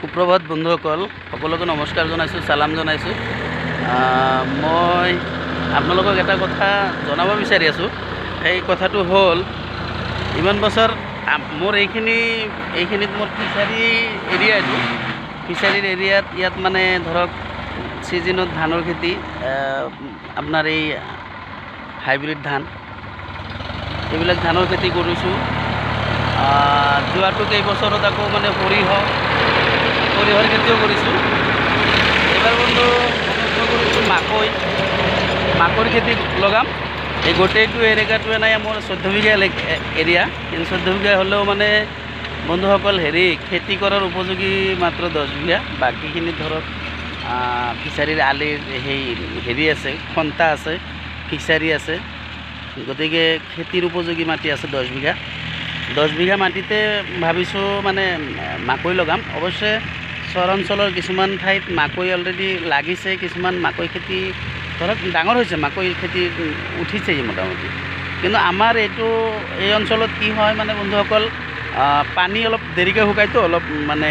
সুপ্ৰভাত বন্ধুসকল, সকলোকে নমস্কাৰ জনাইছোঁ, চালাম জনাইছোঁ। মই আপোনালোকক এটা কথা জনাব বিচাৰি আছোঁ। সেই কথাটো হ'ল, ইমান বছৰ মোৰ এইখিনিত মোৰ ফিচাৰী এৰিয়া, এইটো ফিচাৰীৰ এৰিয়াত ইয়াত মানে ধৰক ছিজনত ধানৰ খেতি, আপোনাৰ এই হাইব্ৰিড ধান, এইবিলাক ধানৰ খেতি কৰিছোঁ। যোৱাটো কেইবছৰত আকৌ মানে সৰিয়হৰ খেতিও কৰিছোঁ। এইবাৰ বন্ধু কৰিছোঁ মাকৈৰ খেতি লগাম। এই গোটেইটো এলেকাটো নাই মোৰ 14 বিঘা এৰিয়া, কিন্তু 14 বিঘা হ'লেও মানে বন্ধুসকল হেৰি খেতি কৰাৰ উপযোগী মাত্ৰ 10 বিঘা। বাকীখিনি ধৰক ফিচাৰীৰ আলিৰ সেই হেৰি আছে, খন্তা আছে, ফিচাৰী আছে, গতিকে খেতিৰ উপযোগী মাটি আছে 10 বিঘা। 10 বিঘা মাটিতে ভাবিছোঁ মানে মাকৈ লগাম। অৱশ্যে চৰ অঞ্চলৰ কিছুমান ঠাইত মাকৈ অলৰেডি লাগিছে, কিছুমান মাকৈ খেতি ধৰক ডাঙৰ হৈছে, মাকৈ খেতি উঠিছে মোটামুটি। কিন্তু আমাৰ এই অঞ্চলত কি হয় মানে বন্ধুসকল, পানী অলপ দেৰিকৈ শুকাইতো, অলপ মানে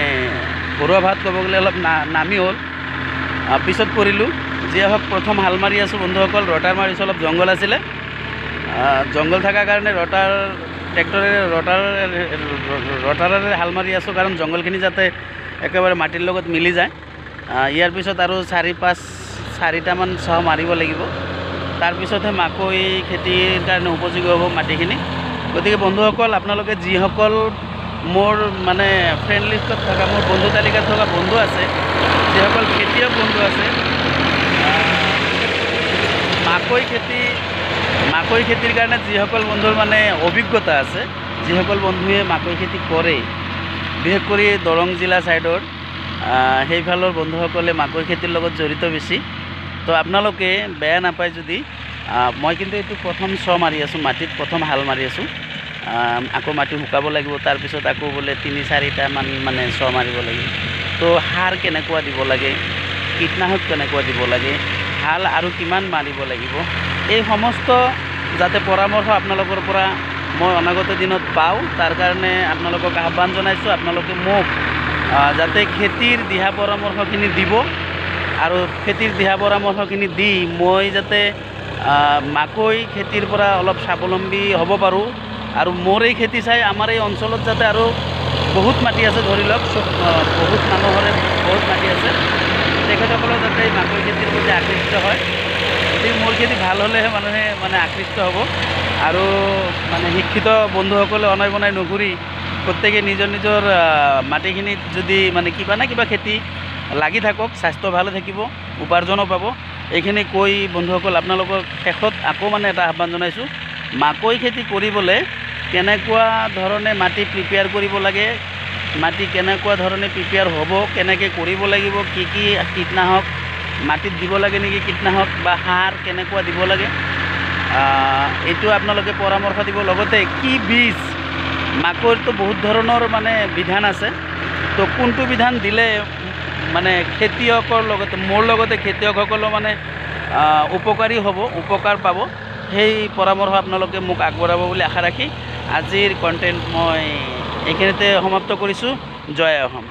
ঘৰুৱা ভাত ক'ব গ'লে অলপ নামি হ'ল, পিছত পৰিলোঁ। যিয়ে হওক প্ৰথম হাল মাৰি আছোঁ বন্ধুসকল, ৰটাৰ মাৰিছোঁ। অলপ জংঘল আছিলে, জংঘল থকাৰ কাৰণে ৰটাৰ ট্ৰেক্টৰেৰে ৰটাৰেৰে হাল মাৰি আছোঁ, কাৰণ জংঘলখিনি যাতে একেবাৰে মাটিৰ লগত মিলি যায়। ইয়াৰ পিছত আৰু 4-5-4টামান চাহ মাৰিব লাগিব, তাৰপিছতহে মাকৈ খেতিৰ কাৰণে উপযোগী হ'ব মাটিখিনি। গতিকে বন্ধুসকল, আপোনালোকে যিসকল মোৰ মানে ফ্ৰেণ্ড লিষ্টত থকা, মোৰ বন্ধু তালিকাত থকা বন্ধু আছে, যিসকল খেতিয়ক বন্ধু আছে, মাকৈ খেতিৰ কাৰণে যিসকল বন্ধুৰ মানে অভিজ্ঞতা আছে, যিসকল বন্ধুৱে মাকৈ খেতি কৰে, বিশেষ কৰি দৰং জিলা ছাইডৰ সেইফালৰ বন্ধুসকলে মাকৈ খেতিৰ লগত জড়িত বেছি। তো আপোনালোকে বেয়া নাপায় যদি মই কিন্তু এইটো প্ৰথম চ মাৰি আছোঁ, মাটিত প্ৰথম হাল মাৰি আছোঁ। আকৌ মাটি শুকাব লাগিব, তাৰপিছত আকৌ বোলে 3-4টামান মানে চ মাৰিব লাগিব। তো সাৰ কেনেকুৱা দিব লাগে, কীটনাশক কেনেকুৱা দিব লাগে, হাল আৰু কিমান মাৰিব লাগিব, এই সমস্ত যাতে পৰামৰ্শ আপোনালোকৰ পৰা মই অনাগত দিনত পাওঁ, তাৰ কাৰণে আপোনালোকক আহ্বান জনাইছোঁ। আপোনালোকে মোক যাতে খেতিৰ দিহা পৰামৰ্শখিনি দিব, আৰু খেতিৰ দিহা পৰামৰ্শখিনি দি মই যাতে মাকৈ খেতিৰ পৰা অলপ স্বাৱলম্বী হ'ব পাৰোঁ, আৰু মোৰ এই খেতি চাই আমাৰ এই অঞ্চলত যাতে আৰু বহুত মাটি আছে, ধৰি লওক বহুত মানুহৰে বহুত মাটি আছে, তেখেতসকলেও যাতে এই মাকৈ খেতিৰ প্ৰতি আকৃষ্ট হয়। গতিকে মোৰ খেতি ভাল হ'লেহে মানুহে মানে আকৃষ্ট হ'ব, আৰু মানে শিক্ষিত বন্ধুসকলে অনাই বনাই নুঘূৰি প্ৰত্যেকে নিজৰ নিজৰ মাটিখিনিত যদি মানে কিবা না কিবা খেতি লাগি থাকক, স্বাস্থ্য ভালে থাকিব, উপাৰ্জনো পাব। এইখিনি কৈ বন্ধুসকল আপোনালোকৰ শেষত আকৌ মানে এটা আহ্বান জনাইছোঁ, মাকৈ খেতি কৰিবলৈ কেনেকুৱা ধৰণে মাটি প্ৰিপেয়াৰ কৰিব লাগে, মাটি কেনেকুৱা ধৰণে প্ৰিপেয়াৰ হ'ব, কেনেকৈ কৰিব লাগিব, কি কি কীটনাশক মাটিত দিব লাগে নেকি, কীটনাশক বা সাৰ কেনেকুৱা দিব লাগে, এইটো আপোনালোকে পৰামৰ্শ দিব। লগতে কি বীজ, মাকৈৰতো বহুত ধৰণৰ মানে বিধান আছে, তো কোনটো বিধান দিলে মানে খেতিয়কৰ লগতে মোৰ লগতে খেতিয়কসকলেও মানে উপকাৰী হ'ব, উপকাৰ পাব, সেই পৰামৰ্শ আপোনালোকে মোক আগবঢ়াব বুলি আশা ৰাখি আজিৰ কণ্টেণ্ট মই এইখিনিতে সমাপ্ত কৰিছোঁ। জয় অসম।